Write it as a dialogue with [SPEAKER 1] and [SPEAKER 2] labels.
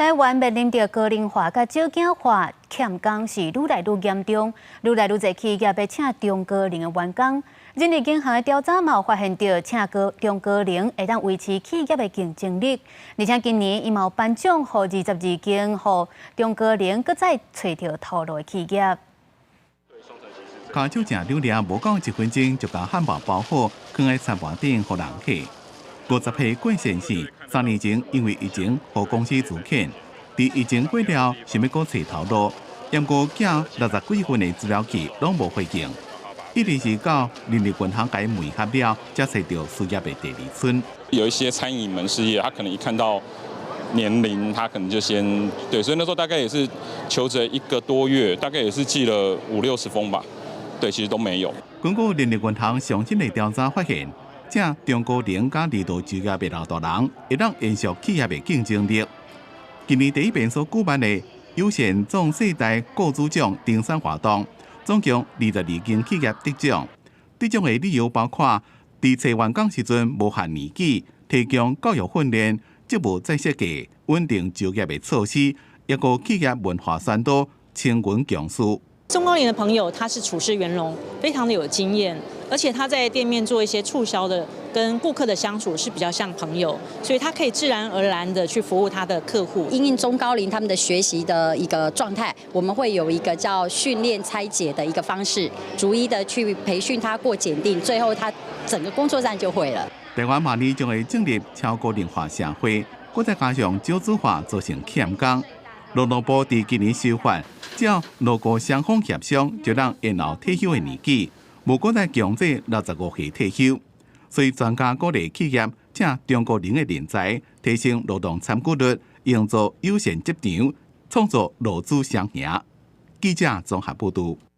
[SPEAKER 1] 台灣面臨著高齡化佮少子化欠工是愈來愈嚴重，愈來愈濟企業欲請中高齡的員工。人力銀行的調查嘛有發現著，請高中高齡會當維持企業的競爭力。而且今年伊嘛有頒獎予22間予中高齡閣再揣著頭路的企業。
[SPEAKER 2] 跤手食兩粒，無夠一分鐘就共漢堡包好，囥佇餐盤頂予人客。50歲郭先生，3年前因為疫情予公司資遣，佇疫情過了，想欲閣揣頭路，毋過寄60幾份的資料去，攏無回應。一直是到人力銀行共伊媒合了，才揣著事業的第二春。
[SPEAKER 3] 有一些餐飲門市業，他可能一看到年齡，他可能就先對，所以那時候大概也是求職一個多月，大概也是寄了五六十封吧，對，其實都沒有。
[SPEAKER 2] 根據人力銀行上新的調查發現，請中高齡佮二度就業的老大人，會當延續企業的競爭力。今年第一遍所舉辦的友善壯世代雇主獎評選活動，總共22間企業得獎。得獎的理由包括：佇揣員工時陣無限年紀，提供教育訓練、職務再設計、穩定就業的措施，抑閣企業文化宣導、青雲強勢。
[SPEAKER 4] 中高齡的朋友，他是處事圓融，非常的有經驗，而且他在店面做一些促銷的，跟顧客的相處是比較像朋友，所以他可以自然而然的去服務他的客戶。
[SPEAKER 5] 因應中高齡他們的學習的一個狀態，我們會有一個叫訓練拆解的一個方式，逐一的去培訓他過檢定，最後他整個工作站就會了。
[SPEAKER 2] 台灣明年將會進入超高齡化社會，閣再加上少子化造成欠工。勞動部佇今年修法，只要勞雇雙方協商，就當延後退休的年紀，無閣再強制65歲退休。所以專家鼓勵企業請中高齡的人才，提升勞動參與率，營造友善職場，創造勞資雙贏。記者綜合報導。